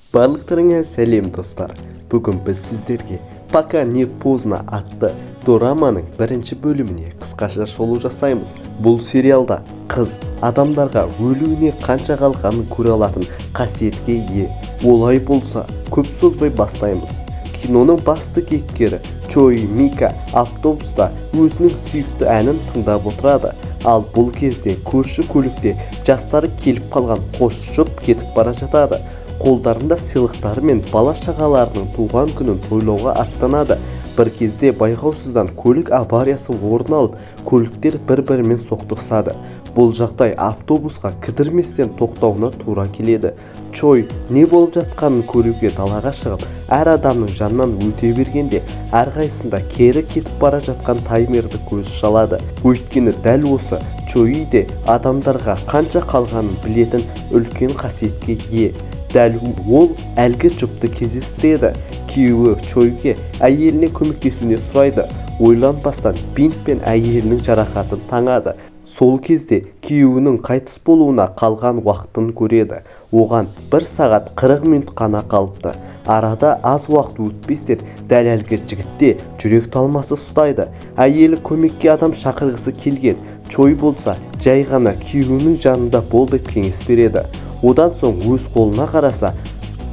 Барлықтарыңа сәлем, достар! Бүгін біз сіздерге «Пока не поздно» атты дораманың бірінші бөліміне қысқаша шолу жасаймыз. Бұл сериалда қыз адамдарға өлуіне қанша қалғанын көре алатын қасиетке ие. Олай болса, көп созбай бастаймыз. Киноның басты кейіпкері Чой Мика автобуста өзінің сүйікті әнін тыңдап отырады. Ал бұл кезде көрші көлікте жастары келіп қалған қос жұп кетіп бара жатады. Қолдарында сыйлықтары мен бала-шағаларының туған күнін тойлауға аттанады. Бір кезде байқаусыздан көлік авариясы орын алып, көліктер бір-бірімен соқтығысады. Бұл жағдай автобусқа кідірместен тоқтауына тура келеді. Чой не болып жатқанын көруге далаға шығып, әр адамның жанынан өте бергенде, әрқайсысында кері кетіп бара жатқан таймерді көзі шалады. Өйткені дәл осы Чои де адамдарға қанша қалғанын білетін үлкен қасиетке ие. Дәл ол әлгі жұпты кездестіреді. Күйеуі Чойге әйеліне көмектесуіне сұрайды. Ойланбастан бинтпен әйелінің жарақатын таңады. Сол кезде күйеуінің қайтыс болуына қалған уақытын көреді. Оған 1 сағат 40 минут қана қалыпты. Арада аз уақыт өтпестен дәл әлгі жігітте жүрек талмасы ұстайды. Әйелі көмекке адам шақырғысы келген. Чой болса, жай ғана күйеуінің жанында бол деп кеңес береді. Одан соң өз қолына қараса,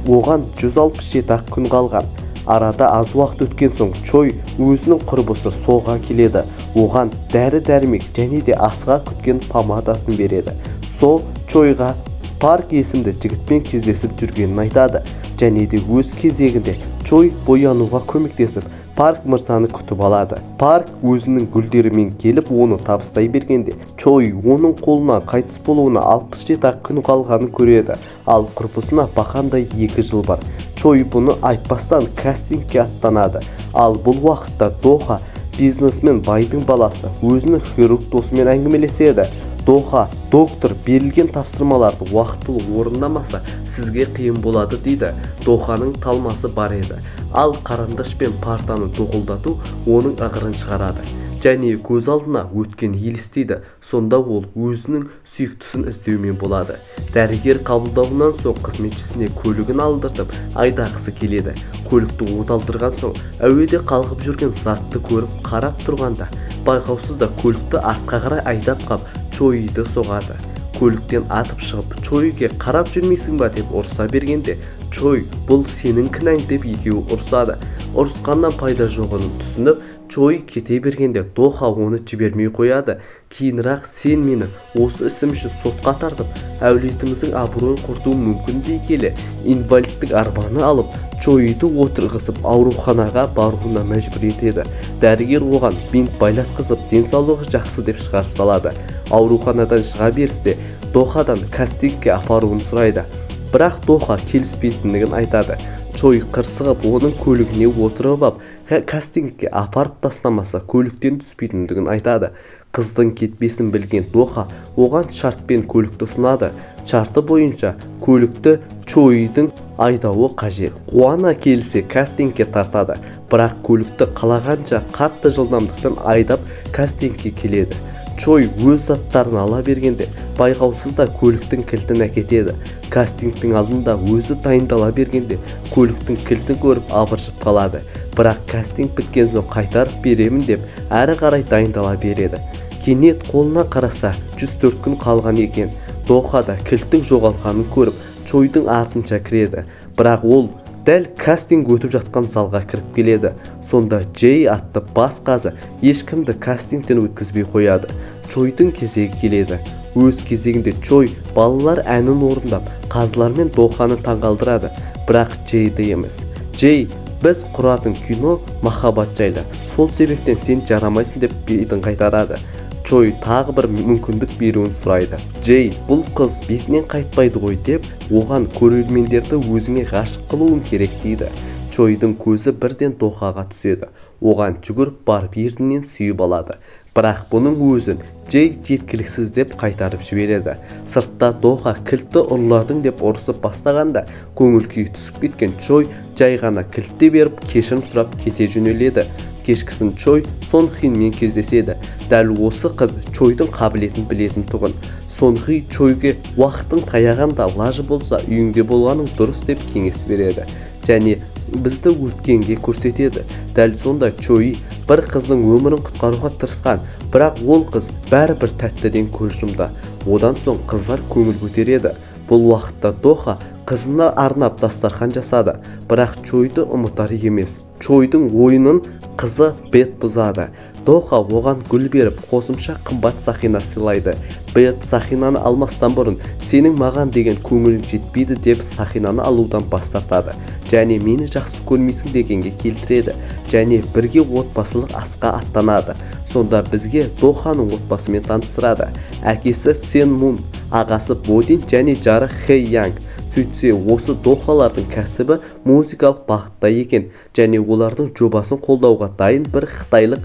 оған 167-ақ күн қалған. Арада аз уақыт өткен соң Чой өзінің құрбысы Соға келеді. Оған дәрі-дәрмек және де асыға күткен помадасын береді. Со Чойға Парк есімді жігітпен кездесіп жүргенін айтады. Және де өз кезегінде Чой боянуға көмектесіп, Парк мырзаны күтіп алады. Парк өзінің гүлдерімен келіп, оны табыстай бергенде, Чой оның қолына қайтыс болуына 67-ақ күн қалғанын көреді. Ал құрбысына бақандай 2 жыл бар. Чой бұны айтпастан кастингке аттанады. Ал бұл уақытта Доха, бизнесмен байдың баласы, өзінің хирург досымен әңгімелеседі. Доха: «Доктор берілген тапсырмаларды уақытылы орындамаса, сізге қиын болады», – дейді. Доханың талмасы бар еді. Ал қарындаш пен партаны тоқылдату оның ығырын шығарады. Және көз алдына өткен елестейді. Сонда ол өзінің сүйіктісін іздеумен болады. Дәрігер қабылдауынан соң қызметшісіне көлігін алдыртып, айдағысы келеді. Көлікті оталдырған соң әуеде қалқып жүрген затты көріп қарап тұрғанда, байқаусызда көлікті артқа қарай айдап қап, Чоиді соғады. Көліктен атып шығып, Чоиге «Қарап жүрмейсің ба?» деп ұрса бергенде, Чой «Бұл сенің кінәң» деп екеуі ұрсады. Ұрысқаннан пайда жоғын түсініп, Чой кете бергенде Доха оны жібермей қояды. Кейінірек «Сен мені осы ісім үшін сотқа тартып, әулетіміздің абыройын құртуың мүмкін» дей келе, инвалидтік арбаны алып, Чоиді отырғызып, ауруханаға баруына мәжбүр етеді. Дәрігер оған бинт байлатқызып, денсаулығы жақсы деп шығарып салады. Ауруханадан шыға берісте Дохадан кастингке апаруын сұрайды. Бірақ Доха келіспейтіндігін айтады. Чой қырсығып, оның көлігіне отырып ап, кастингке апарып тастамаса, көліктен түспейтіндігін айтады. Қыздың кетпесін білген Доха оған шартпен көлікті ұсынады. Шарты бойынша көлікті Чоидің айдауы қажет. Қуана келсе, кастингке тартады. Бірақ көлікті қалағанша қатты жылдамдықпен айдап кастингке келеді. Чой өз заттарын ала бергенде байқаусызда көліктің кілтін әкетеді. Кастингтің алдында өзі дайындала бергенде көліктің кілтін көріп абыржып қалады. Бірақ кастинг біткен соң қайтарып беремін деп әрі қарай дайындала береді. Кенет қолына қараса, 104 күн қалған екен. Дохада кілттің жоғалғанын көріп, Чойдың артынша кіреді. Бірақ ол дәл кастинг өтіп жатқан залға кіріп келеді. Сонда Джей атты бас қазы ешкімді кастингтен өткізбей қояды. Чойдың кезегі келеді. Өз кезегінде Чой балалар әнін орындап, қазылар мен Доханы таңғалдырады, бірақ Джейді емес. Джей: «Біз құратын кино махаббат жайлы, сол себептен сен жарамайсың», – деп бетін қайтарады. Чой тағы бір мүмкіндік беруін сұрайды. Джей «Бұл қыз бетінен қайтпайды ғой» деп, оған «Көрермендерді өзіңе ғашық қылуың керек» дейді. Чойдың көзі бірден Дохаға түседі. Оған жүгіріп барып, ернінен сүйіп алады. Бірақ бұның өзін Джей жеткіліксіз деп қайтарып жібереді. Сыртта Доха «Кілтті ұрладың» деп ұрысып бастағанда, көңіл күйі түсіп кеткен Чой жай ғана кілтті беріп, кешірім сұрап кете жөнеледі. Кешкісін Чой Сон Хинмен кездеседі. Дәл осы қыз Чойдың қабілетін білетін тұғын. Сонхи Чойге уақытың таяғанда лажы болса үйіңде болғаның дұрыс деп кеңес береді. Және бізді өткенге көрсетеді. Дәл сонда Чой бір қыздың өмірін құтқаруға тырысқан, бірақ ол қыз бәрібір тәттіден көз жұмды. Одан соң қыздар көңіл көтереді. Бұл уақытта Доха қызына арнап дастархан жасады, бірақ Чойды ұмытар емес. Чойдың ойынын қызы Бет бұзады. Доха оған гүл беріп, қосымша қымбат сақина сыйлайды. Бет сақинаны алмастан бұрын сенің маған деген көңілің жетпейді деп сақинаны алудан бас тартады. Және мені жақсы көрмейсің дегенге келтіреді. Және бірге отбасылық асқа аттанады. Сонда бізге Доханың отбасымен таныстырады. Әкесі Сен Мун, ағасы Бодин және жары Хэ Янг. Сөйтсе, осы Дохалардың кәсібі музыкалық бағытта екен және олардың жобасын қолдауға дайын бір қытайлық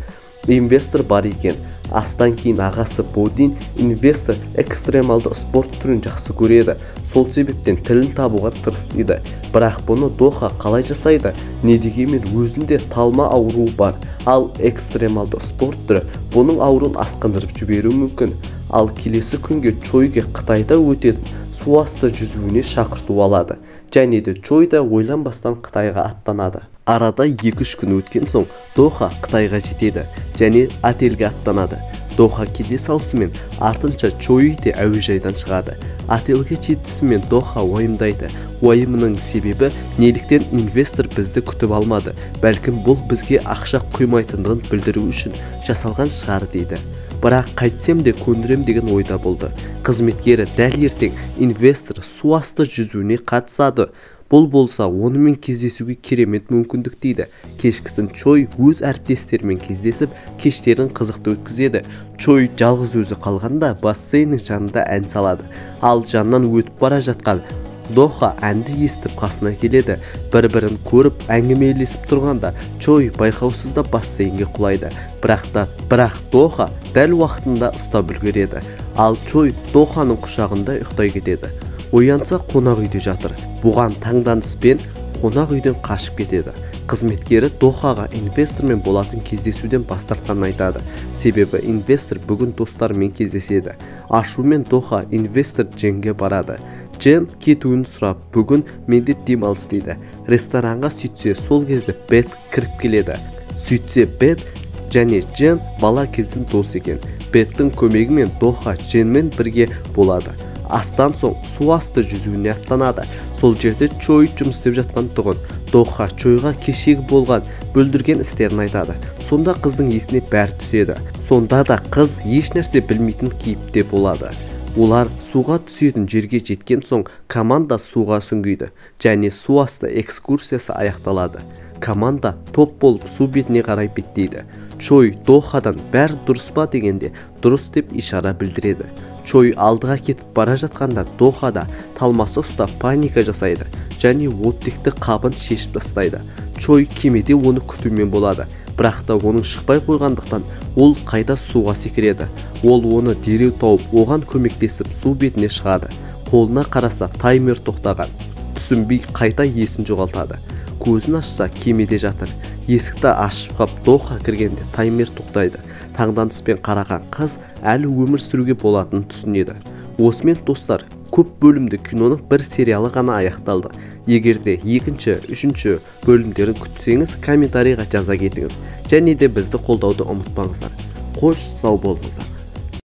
инвестор бар екен. Астан кейін ағасы Бодин инвестор экстремалды спорт түрін жақсы көреді. Сол себептен тілін табуға тырысты. Бірақ бұны Доха қалай жасайды? Не дегенмен өзінде талма ауруы бар. Ал экстремалды спорт түрі бұның ауруын асқындырып жіберуі мүмкін. Ал келесі күнге Чойге Қытайда өтетін су асты жүзуіне шақырту алады. Және де Чой да ойланбастан Қытайға аттанады. Арада 2-3 күн өткен соң Доха Қытайға жетеді және отельге аттанады. Доха келе салысымен артынша Чой де әуежайдан шығады. Отельге жетісімен Доха уайымдайды. Уайымының себебі неліктен инвестор бізді күтіп алмады. Бәлкім бұл бізге ақша құймайтындығын білдіру үшін жасалған шығар дейді. Бірақ қайтсем де көндірем деген ойда болды. Қызметкері дәл ертең инвестор су асты жүзуіне қатысады. Бұл болса онымен кездесуге керемет мүмкіндік дейді. Кешкісін Чой өз әріптестерімен кездесіп, кештерін қызықты өткізеді. Чой жалғыз өзі қалғанда бассейннің жанында ән салады. Ал жаннан өтіп бара жатқан Доха әнді естіп қасына келеді. Бір-бірін көріп әңгімелесіп тұрғанда Чой байқаусызда бассейнге құлайды. Бірақ Доха дәл уақытында ұстап үлгереді. Ал Чой Доханың құшағында ұйықтай кетеді. Оянса қонақ үйде жатыр. Бұған таңданыспен қонақ үйден қашып кетеді. Қызметкері Дохаға инвестормен болатын кездесуден бас тартқанын айтады. Себебі инвестор бүгін достарымен кездеседі. Ашумен Доха инвестор Дженге барады. Джен кетуін сұрап, бүгін менде демалыс дейді. Ресторанға сөйтсе, сол кезде Бет кіріп келеді. Сөйтсе Бет және Джен бала кезден дос екен. Беттің көмегімен Доха Дженмен бірге болады. Астан соң су асты жүзуіне аттанады. Сол жерде Чой жұмыс істеп жатқан тұғын. Доха Чойға кешегі болған бүлдірген істерін айтады. Сонда қыздың есіне бәрі түседі. Сонда да қыз еш нәрсе білмейтін кейіпте болады. Олар суға түсетін жерге жеткен соң команда суға сүңгиді және су асты экскурсиясы аяқталады. Команда топ болып су бетіне қарай беттейді. Чой Дохадан бәрі дұрыс па дегенде дұрыс деп ишара білдіреді. Чой алдыға кетіп бара жатқанда Дохада талмасы ұстап паника жасайды және оттекті қабын шешіп тастайды. Чой кемеде оны күтумен болады, бірақ та оның шықпай қойғандықтан ол қайта суға секіреді. Ол оны дереу тауып, оған көмектесіп су бетіне шығады. Қолына қараса таймер тоқтаған. Түсінбей қайта есін жоғалтады. Көзін ашса кемеде жатыр. Есікті ашып қап Доха кіргенде таймер тоқтайды. Таңданыспен қараған қыз әлі өмір сүруге болатынын түсінеді. Осымен достар, көп бөлімді киноның бір сериалы ғана аяқталды. Егер де екінші, үшінші бөлімдерін күтсеңіз, комментарийға жаза кетіңіз. Және де бізді қолдауды ұмытпаңыздар. Қош, сау болыңыздар.